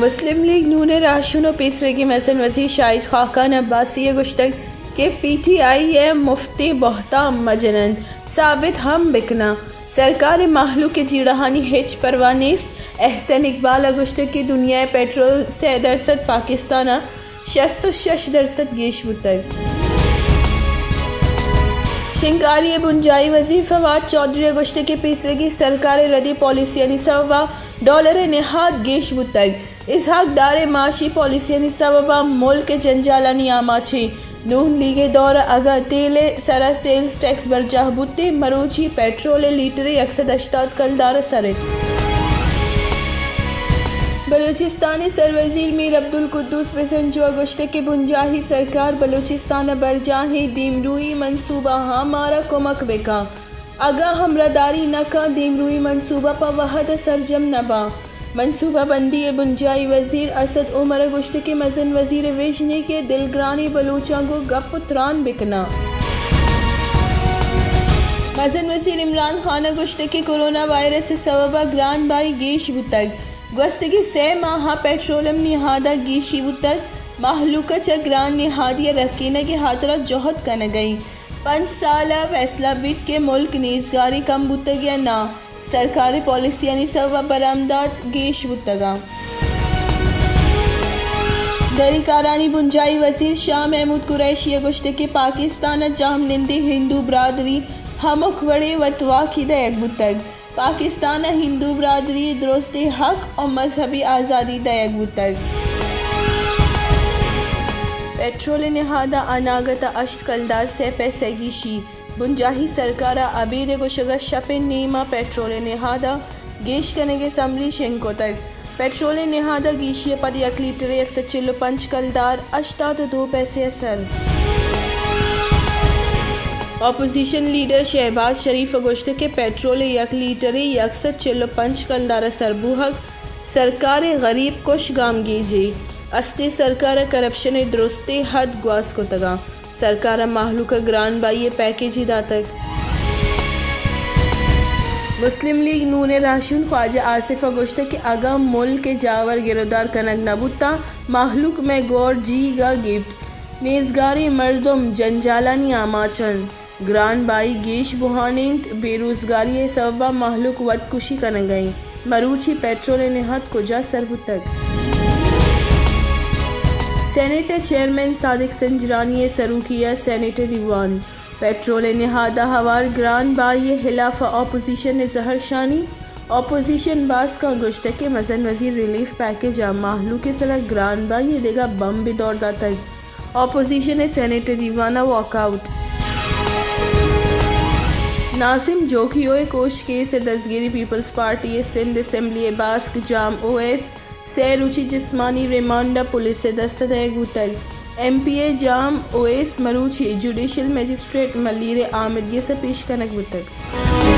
مسلم لیگ نون ء راہشون ء پیسریگیں مزن وزیر شاہد خاقان عباسی ء گوشتگ کہ پی ٹی آئی ء مفتیں بہتام مہ جن انت، ثابت ہم بہ کناں۔ سرکار ء مہلوک ء جیڑہانی ہچ پرواہ نیست۔ احسن اقبال ء گوشتگ کہ دنیا ء پٹرول سئے درسد، پاکستان ء شست ء شش درسد گیش بوتگ۔ شنگکاری ء بنجاہی وزیر فواد چوہدری ء گوشتگ کہ پیسریگیں سرکار ء ردی پالیسیانی سبب ء ڈالر ء نہاد گیش بوتگ۔ اسحاق ڈار ء معاشی پالیسیانی سبب ء ملک ء جنجالانی آماچ ایں۔ نون لیگ ء دور ء اگاں تیل ء سر ء سیلز ٹیکس برجاہ بوتیں، مروچی پٹرول ء لیٹر ء یک سد ہشتاد کلدار ء سر ات۔ بلوچستان ء سروزیر میر عبدالقدوس بزنجو ء گوشتگ کہ بنجاہی سرکار بلوچستان ء برجاہیں دیمروئی منصوبہ ہاں مارا کمک بہ کن۔ اگاں ہمراہداری نہ کن، دیمروئی منصوبہ پہ وہد ء سرجم نہ باں۔ منصوبہ بندی ء بنجاہی وزیر اسد عمر ء گوشت کہ مزن وزیر ء وژن ء کہ دلگرانیں بلوچاں گوں گپ ء تران بہ کناں۔ مزن وزیر عمران خان ء گوشت کہ کورونا وائرس ء سبب ء گران بائی گیش بوتگ۔ گوستگیں سئے ماہ ء پٹرولیم نہاد ء گیشی بوتگ۔ مہلوک ء چہ گران نہادی ء رکینگ ء ہاترا جہد کنگ ء انت۔ پنچ سال ء فیصلہ بیت کہ ملک نیزگاری کم بوتگ یا ناں، سرکار ء پالیسیانی سبب ء برآمدات گیش بوتگ انت۔ دری کارانی بنجاہی وزیر شاہ محمود قریشی ء گوشت کہ پاکستان ء جہمنندیں ہندو برادری ہمک وڑیں وتواکی دئیگ بوتگ۔ پاکستان ء ہندو برادری ء درستیں حق ء مذہبی آزادی دئیگ بوتگ۔ پٹرول ء نہاد ء اناگت ء ہشت کلدار سئے پیسہ گیشی۔ بنجاہی سرکار ء ابید ء گوشگ ء شپ ء نیم ء پٹرول ء نہاد ء گیش کنگ ء سمری شنگ کتگ۔ پٹرول ء نہاد ء گیشی ء پد یک لیٹر ء یک سد چل ء پنچ کلدار ہشتاد ء دو پیسے ء سر۔ اپوزیشن لیڈر شہباز شریف ء گوشت کہ پٹرول ء یک لیٹر ء یک سد چل ء پنچ کلدار ء سر بوہگ سرکار ء غریب کش گامگیجے است ء سرکار ء کرپشن ء درستیں حد گواز کتگ انت۔ سرکار ء مہلوک ء گران بائی ء پیکیجے داتگ۔ مسلم لیگ نون ء راہشون خواجہ آصف ء گوشتگ کہ اگاں ملک ء جاور گرودار کنگ نہ بوتاں، مہلوک مئے گور جیگ ء گیپت۔ نیزگاریں مردم جنجالانی آماچ انت۔ گران بائی گیش بوہان انت، بے روزگاری ء سبب ء مہلوک وت کشی کنگ ء انت۔ مروچی پٹرول ء نہاد کجا سر بوتگ؟ سینیٹ ء چیئرمین صادق سنجرانی ء سروکی ء سینیٹ ء دیوان۔ پٹرول ء نہاد ء ہوار گران بائی ء ہلاف ء اپوزیشن ء زہرشانی۔ اپوزیشن باسکاں گوشتگ کہ مزن وزیر ریلیف پیکج ء مہلوک ء سرا گران بائی ء دگہ بمبے دور داتگ۔ اپوزیشن ء سینیٹ ء دیوان ء واک آؤٹ۔ ناظم جوکیو ء کوش کیس ء دزگیری، پیپلز پارٹی ء سندھ اسمبلی ء باسک جام اویس سئے روچی جسمانی ریمانڈ ء پولیس ء دست ء دئیگ بوتگ۔ ایم پی ء جام اویس مروچی جوڈیشل مجسٹریٹ ملیر ء آمدگس ء پیش کنگ بوتگ۔